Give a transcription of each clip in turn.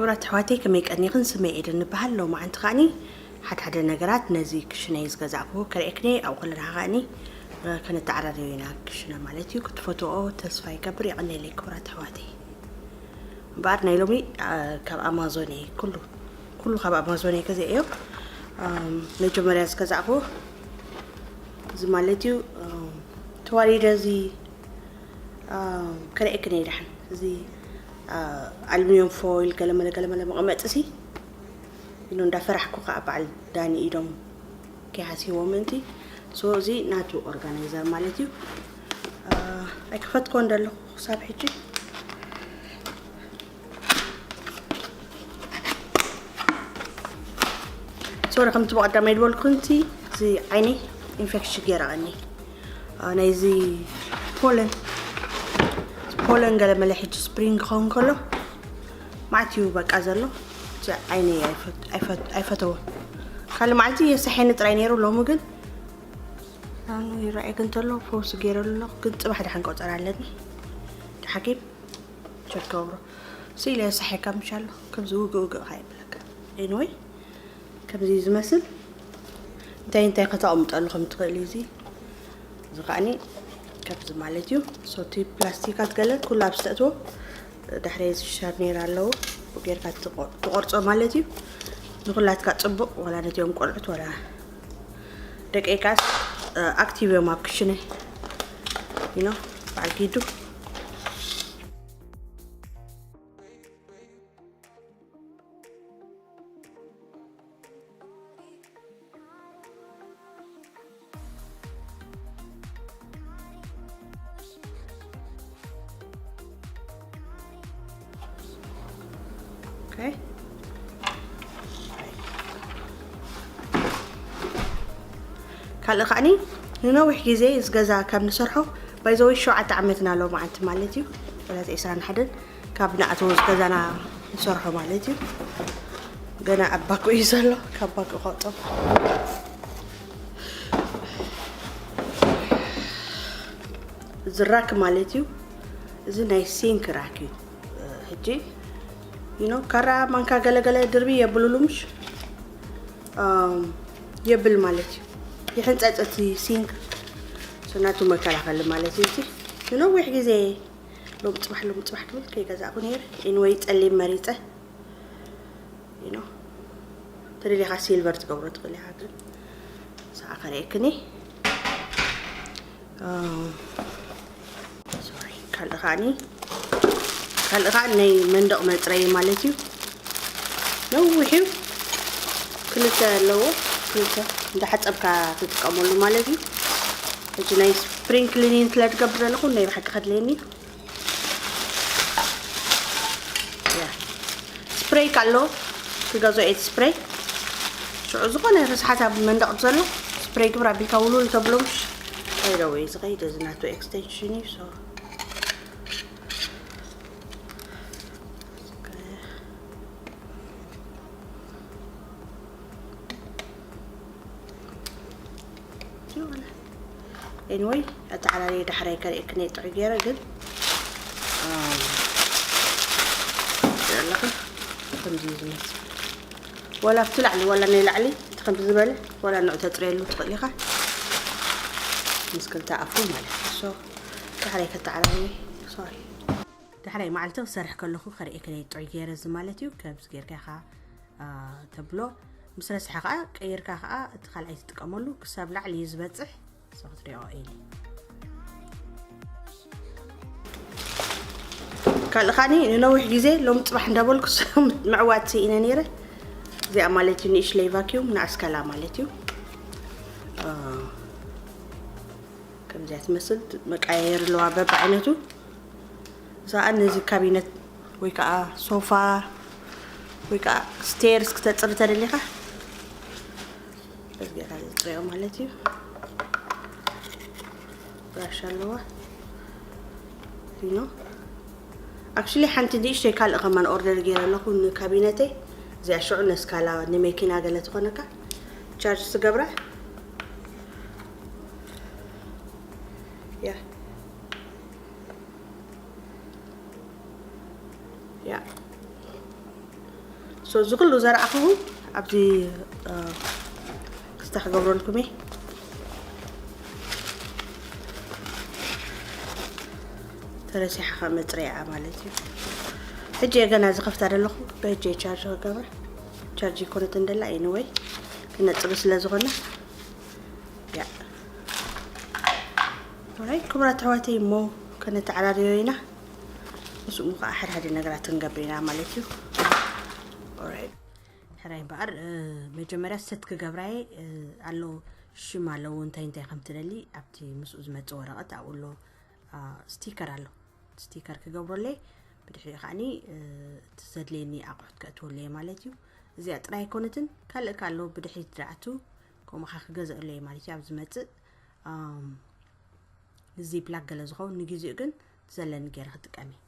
ክቡራት ኣሕዋተይ፣ ከመይ ቀኒኽን? ስመይ ኤደን እበሃል። ሎማዓንቲ ከዓኒ ሓደ ሓደ ነገራት ነዚ ክሽነይ ዝገዛእክዎ ከርእየክን እየ። ኣብኡ ከለና ከዓኒ፣ እ፣ ከነተዓራርዮ ኢና ክሽነ ማለት እዩ። ክትፈትዎ ተስፋ ይገብር። የቐንየለይ ክቡራት ኣሕዋተይ። እምበኣር ናይ ሎሚ፣ እ፣ ካብ ኣማዞን እየ፣ ኩሉ፣ ኩሉ ካብ ኣማዞን እየ ገዚኤዮ። እም፣ መጀመርያ ዝገዛእክዎ እዚ ማለት እዩ። እም፣ ተዋሪደ እዚ፣ እም፣ ከርእየክን እየ ደሓን። እዚ፣ እ፣ ኣሉሚንየም ፎይል ገለመለ ገለመለ መቐመጢ ሲ ኢሉ እንዳፈራሕኩ ከዓ በዓል ዳኒ ኢዶም ከይሃስይዎ ምእንቲ። ሶ እዚ ናቱ ኦርጋናይዘር ማለት እዩ። እ፣ ኣይከፈትኮን ዘለኹ ክሳብ ሕጂ። ሶሪ፣ ከምቲ ብቐዳማይ ዝበልኩ እንጂ እዚ ዓይነይ ኢንፌክሽን ገይራ ቀኒ። እ፣ ናይዚ ፖለን፣ ፖለን ገለ መለ ሕጂ ስፕሪንግ ክኸውን ከሎ ማዕት እዩ በቃ ዘሎ። እዚ ዓይነይ ኣይፈት-፣ ኣይፈት-፣ ኣይፈተዎ። ካልእ መዓልቲ የሳሐኒ ጥራይ ነይሩ፣ ሎሚ ግን ኣኑ ይረኣየክ እንተሎ ፖስት ገይረሉ ኣለኹ፣ ግን ጽባሕ ደሓን ቆጸራ ኣለኒ። ሓኪም ቸክ ገብሮ። ስኢለ የሳሐካ ምሻሎ፣ ከምዚ ውግእ ውግእ ከይብለካ። ኤኒወይ፣ ከምዚ እዩ ዝመስል። እንታይ እንታይ ከተቐምጠሉ ከም ትኽእል እዩ እዚ። እዚ ከዓኒ ከምዚ ማለት እዩ። ሶቲ ፕላስቲካት ገለ ኩሉ ኣብ ዝተእትዎ፣ ድሕሪ እዚ ሻርኔር ኣለዎ። ጌርካ ትቆ-፣ ትቆርጾ ማለት እዩ። ንኹላትካ ጽቡቕ፣ ዋላ ነቲኦም ቆልዑት፣ ዋላ ደቀይካስ፣ እ፣ ኣክቲቭ እዮም ኣብ ክሽነ። You know፣ በዓል ጊዱ። ኦኬ። ካልእ ከዓኒ ንነዊሕ ግዜ እዚ ገዛ ካብ ንሰርሖ፣ ባይዘወይ ሸውዓተ ዓመትና ሎማዓንቲ ማለት እዩ። ወላ ዕስራን ሓደን ካብ ንኣተዎ እዚ ገዛና ንሰርሖ ማለት እዩ። ገና ኣብ ባኮ እዩ ዘሎ፣ ካብ ባኮ ከውፅኦ። እዚ ራክ ማለት እዩ። እዚ ናይ ሲንክ ራክ እዩ። ሕጂ፣ you know፣ ካራ ማንካ ገለገለ ድርቢ የብሉሉ ምሽ? ኣም፣ የብል ማለት እዩ። ይሕንጸጽ እቲ ሲንክ። ሶ ናቱ መከላኸሊ ማለት እዩ። እቲ ንነዊሕ ግዜ ሎም ጽባሕ፣ ሎም ጽባሕ ክብል ከይገዛእኩ ነይረ። ኤንወይ ጸሊም መሪጸ። You know፣ ተደሊኻ ሲልቨር ትገብሮ ትኽእል ኢኻ፣ ግን ሰዓ ከርእየክኒ። ኣም፣ ሶሪ፣ ካልእ ከዓኒ፣ ካልእ ከዓኒ ናይ መንደቕ መጽረዪ ማለት እዩ። ነዊሕ እዩ። ክልተ ኣለዎ። ክልተ እንዳሓጸብካ ትጥቀመሉ ማለት እዩ። እዚ ናይ ስፕሪንግ ክሊኒንግ ስለ ትገብር ዘለኹ ናይ ብሓቂ ከድልየኒ እዩ። ያ። ስፕሬይ ካሎ ክገዝኦ እየ፣ ስፕሬይ። ሽዑ ዝኾነ ርስሓት ኣብ መንደቕ ዘሎ ስፕሬይ ግብር ኣቢልካ ውልውል ተብሎ ምሽ? ባይ ዘ ወይ፣ ዝኸይድ እዚ ናቱ ኤክስቴንሽን እዩ። ሶ፣ ኤንወይ፣ ኣተዓራርየ ዳሕራይ ከርእየክን እየ ጥዑይ ገይረ፣ ግን፣ ኣም፣ ኣለኹ ከምዚ እዩ ዝመስል። ዋላ ኣብቲ ላዕሊ፣ ዋላ ናይ ላዕሊ፣ እቲ ከምዚ ዝበለ፣ ዋላ ንዑ ተጽርየሉ ትኽእል ኢኻ። ምስ ክልተ ኣፉ ማለት እዩ። ሶ፣ ዳሕራይ ከተዓራርየ፣ ሶሪ። ዳሕራይ መዓልቲ ክሰርሕ ከለኹ ከርእየክን እየ ጥዑይ ገይረ እዚ ማለት እዩ። ከምዚ ጌርካ ኢኻ፣ ኣ፣ ተብሎ። ምስ ረስሐ ኸዓ ቀይርካ ኸዓ እቲ ካልኣይ ትጥቀመሉ ክሳብ ላዕሊ እዩ ዝበጽሕ። ሶ ክትሪኦ ኢለ። ካልእ ኸዓኒ ንነዊሕ ግዜ ሎም ጽባሕ እንዳበልኩ ምዕዋት ስኢነ ነይረ። እዚኣ ማለት እዩ ንእሽለይ ቫክዩም ንኣስካላ ማለት እዩ። ኣ፣ ከምዚኣ ትመስል መቃየሪ ኣለዋ በብዓይነቱ። እዛ ነዚ ካቢነት ወይ ከዓ ሶፋ ወይ ከዓ ስቴርስ ክተፅሪ ተደሊኻ በዚ ጌርካ ዘፅርዮ ማለት እዩ። ብራሽ ኣለዋ። ዩ ኖ፣ ኣክቹሊ ሓንቲ ንእሽተይ ካልእ ከማን ኦርደር ገይረ ኣለኹ ንካቢነተይ። እዚኣ ሽዑ ነስካላ ንመኪና ገለ ትኾነካ ቻርጅ ትገብራ። ያ ያ So እዚ ኩሉ ዘርኣኹ ኣብዚ ክስታ ክገብረልኩም እየ። ተረሲሓ ከመፅረያ ማለት እዩ። ሕጂ እየ ገና ዝኸፍታ ዘለኹ። በእጀ ቻርጅ ክገብራ፣ ቻርጅ ይኮነት እንደላ። Anyway፣ ክነፅሪ ስለ ዝኾነ፣ ያ። ኦራይት ክቡራት ኣሕዋተይ፣ እሞ ከነተዓራርዮ ኢና። ምስኡ ከዓ ሓደ ሓደ ነገራት ክንገብር ኢና ማለት እዩ። ኦራይት። ሕራይ እምበኣር፣ መጀመርያ ሰት ክገብራየ ኣሎ፣ ሽም ኣለዎ፣ እንታይ እንታይ ከም ትደሊ ኣብቲ ምስኡ ዝመጽእ ወረቐት ኣብኡ ኣሎ። ስቲከር ኣሎ፣ ስቲከር ክገብረለይ። ብድሕሪኡ ከዓኒ እቲ ዘድልየኒ ኣቑሑት ከእትወለየ ማለት እዩ። እዚኣ ጥራይ ኣይኮነትን፣ ካልእ ካሎ ብድሕሪት ድኣቱ ከምኡ ኸዓ ክገዝእለየ ማለት እዩ። ኣብ ዝመጽእ ዚፕላክ ገለ ዝኸውን፣ ንግዜኡ ግን ዘለኒ ገይረ ክጥቀም እየ።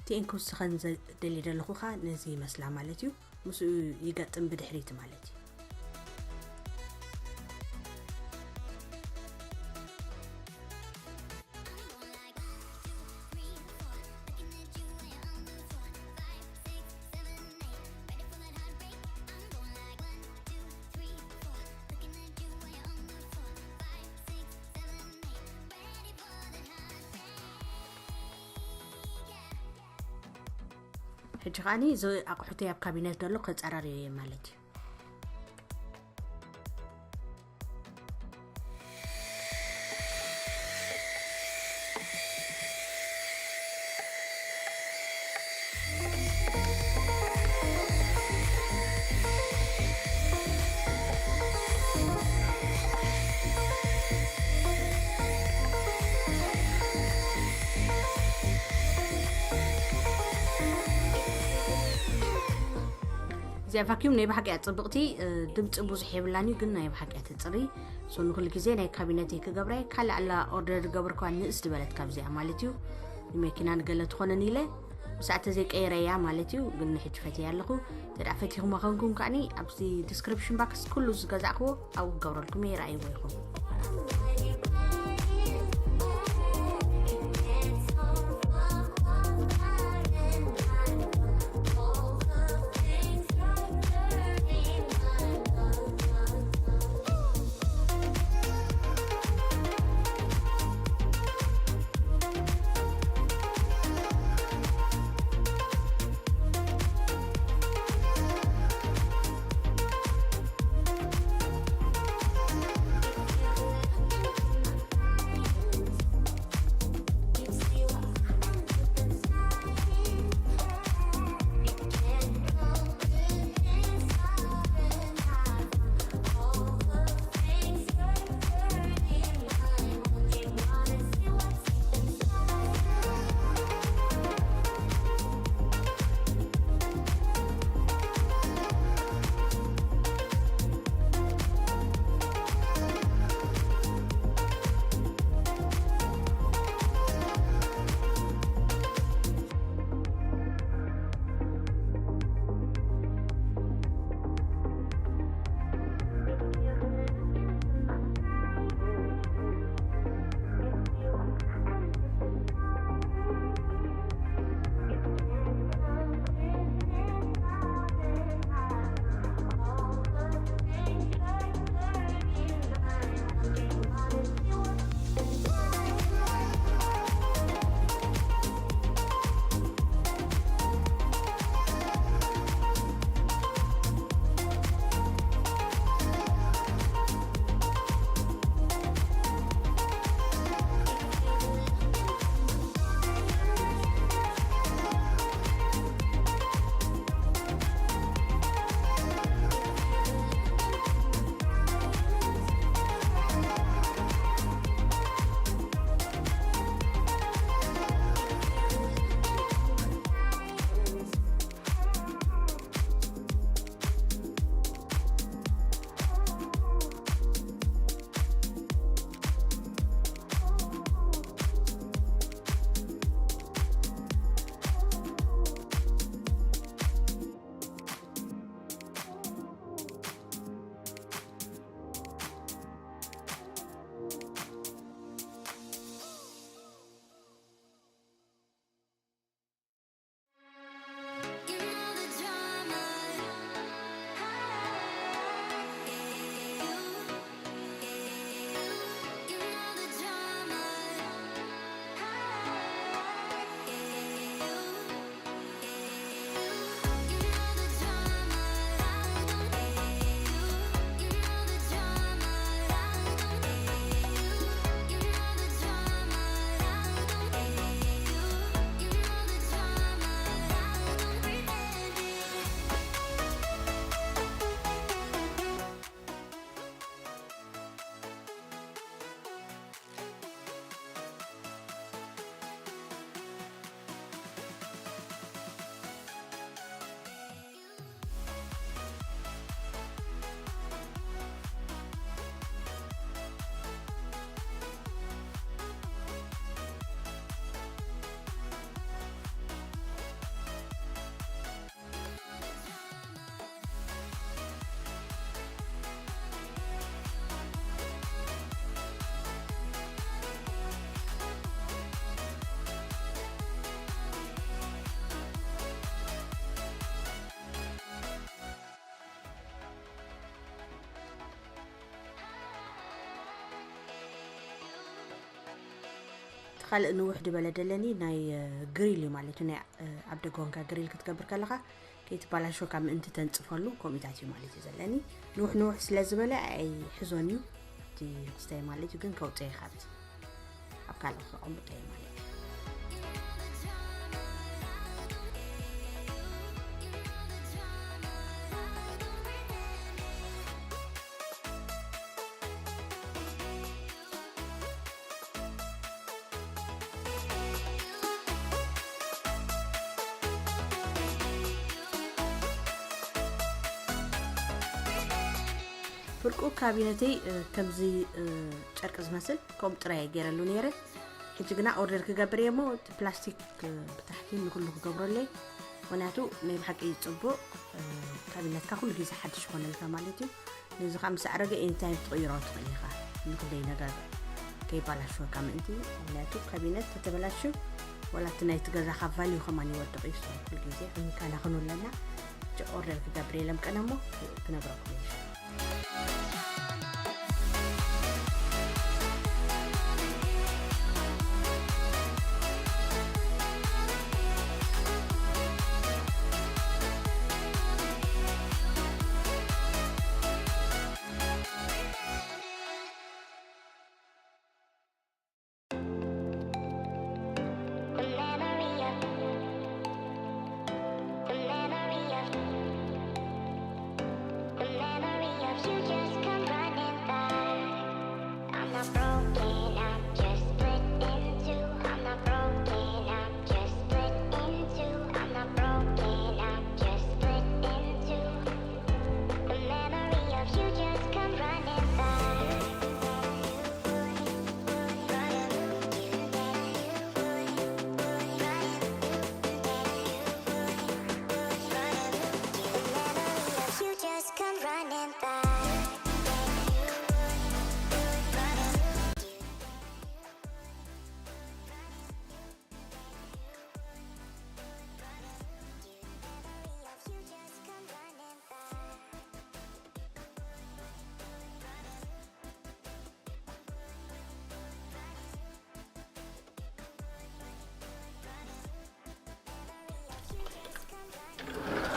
ቲኤን ክውስኸን ዘደሊ ዘለኹ ኸዓ ነዚ ይመስላ ማለት እዩ። ምስኡ ይገጥም ብድሕሪት ማለት እዩ። ሕጂ ከዓኒ እዚ ኣቑሑተይ ኣብ ካቢነት ዘሎ ከፀራርዮ እየ ማለት እዩ። እዚኣ ቫኪዩም ናይ ብሓቂ እያ ጽብቕቲ። ድምፂ ብዙሕ የብላን እዩ፣ ግን ናይ ብሓቂ እያ ተፅሪ። ሶ ንኩሉ ግዜ ናይ ካቢነተይ ክገብራ እየ። ካልእ ኣላ ኦርደር ዝገበርኳ ንእስ ዝበለት ካብዚኣ ማለት እዩ። ንመኪና ንገለ ትኾነን ኢለ ብሳዕተ ዘይቀይረ እያ ማለት እዩ። ግን ንሕጂ ፈትየ ኣለኹ። ተዳ ፈቲኹም ከንኩም ከዓኒ ኣብዚ ዲስክሪፕሽን ባክስ ኩሉ ዝገዛእክዎ ኣብኡ ክገብረልኩም እየ፣ ይረኣይዎ ኢኹም። ካልእ ንውሕ ዝበለ ደለኒ ናይ ግሪል እዩ ማለት እዩ። ናይ ኣብ ደገ ኮንካ ግሪል ክትገብር ከለኻ ከይትባላሸወካ ምእንቲ ተንፅፈሉ ከምኡታት እዩ ማለት እዩ ዘለኒ። ንውሕ ንውሕ ስለ ዝበለ ኣይሕዞን እዩ እቲ ክስታይ ማለት እዩ። ግን ከውፅኦ እየ ካብቲ ኣብ ካልእ ከቐምጦ እየ ማለት እዩ። ፍርቁ ካቢነተይ ከምዚ ጨርቂ ዝመስል ከምኡ ጥራይ ገይረሉ ነይረ። ሕጂ ግና ኦርደር ክገብር እየ እሞ እቲ ፕላስቲክ ብታሕቲ ንኩሉ ክገብረለይ። ምክንያቱ ናይ ብሓቂ ፅቡቅ ካቢነትካ ኩሉ ግዜ ሓድሽ ይኮነልካ ማለት እዩ። ነዚ ከዓ ምስ ኣዕረገ ኤኒታይም ክትቕይሮ ትኽእል ኢኻ። ንኩለይ ነገር ከይባላሸወካ ምእንቲ። ምክንያቱ ካቢነት ተተበላሽው ዋላ እቲ ናይቲ ገዛኻ ቫልዩ ከማን ይወድቕ እዩ። ኩሉ ግዜ ክንከናኸኑ ኣለና። ኦርደር ክገብር የለም ቀነሞ ክነግረኩም።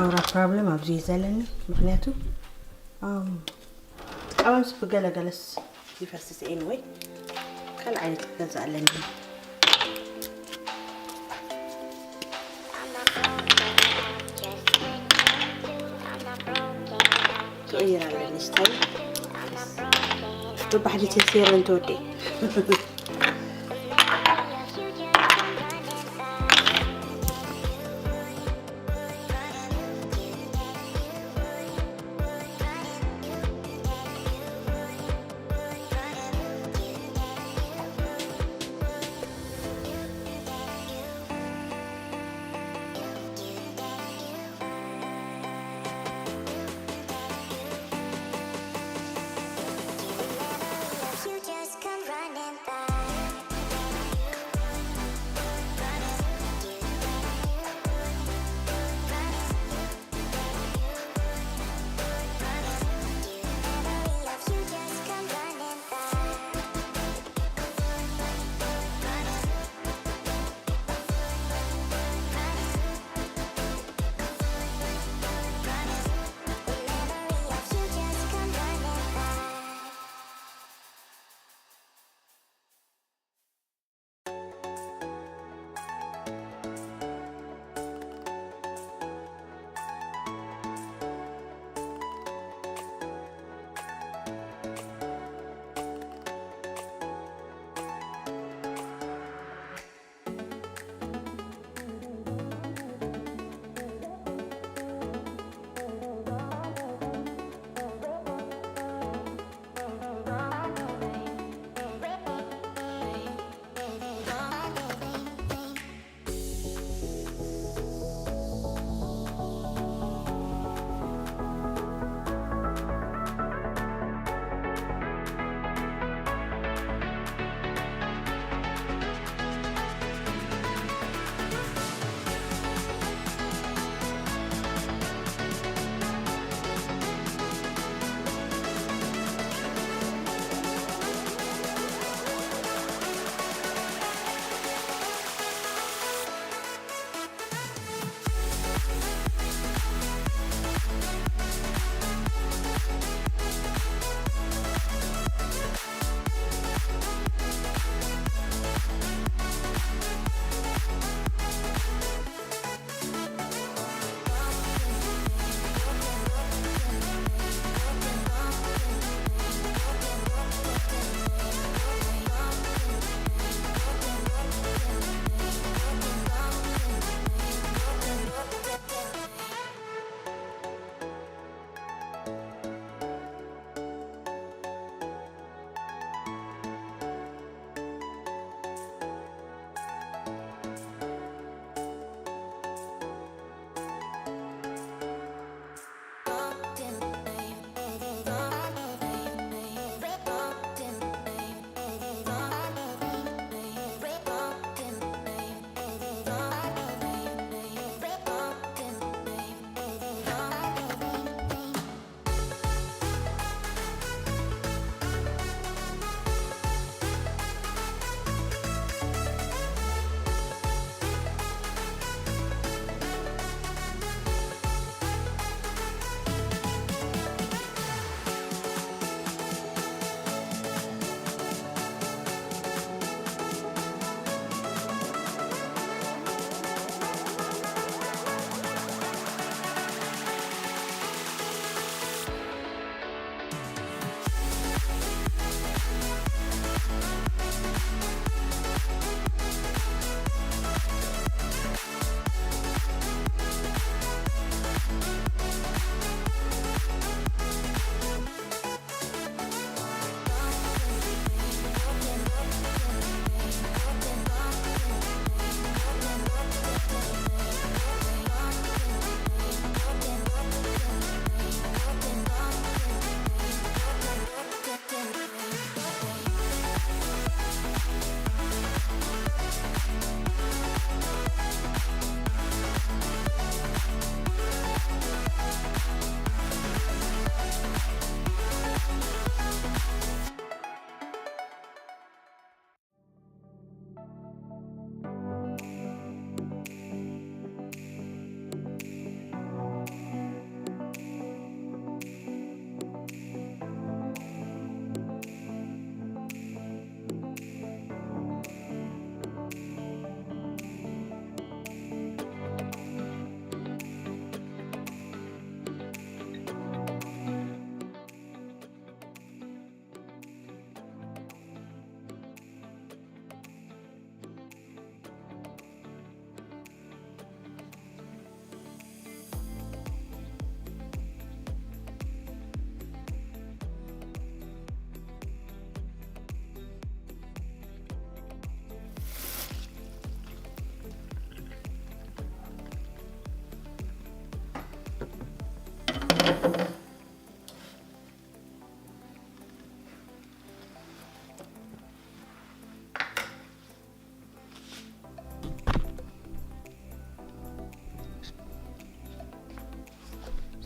ኣውራ ፕሮብለም ኣብዚ እዩ ዘለኒ። ምክንያቱ ትቃወምስ ብገለገለስ ይፈስስ። ኤኒወይ ካልእ ዓይነት ክገዛ ኣለኒ። ክቕይር ኣለኒ ስታይል። ብባሕዲ ቴሴር እንተወዲ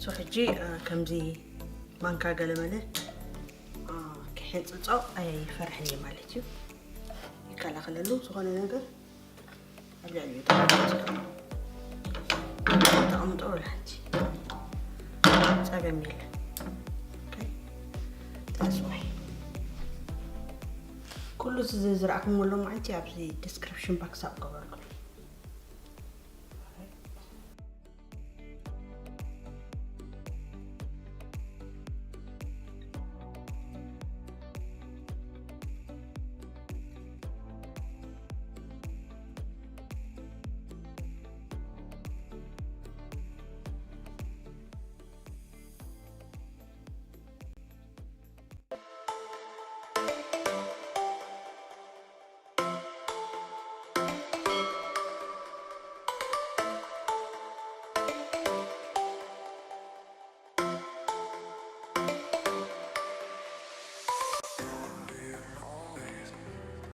ሶ ሕጂ ከምዚ ማንካ ገለመለ ክሕንፅፆ ኣይፈርሕን እየ ማለት እዩ። ይከላኸለሉ ዝኾነ ነገር ኣብ ልዕሊኡ ተቐምጦ ወላ ሓንቲ ፀገም የለን። ጠስዋይ ኩሉ እዚ ዝረኣኹምዎ ሎማዓንቲ ኣብዚ ዲስክሪፕሽን ባክስ ኣብ ገበርኩም።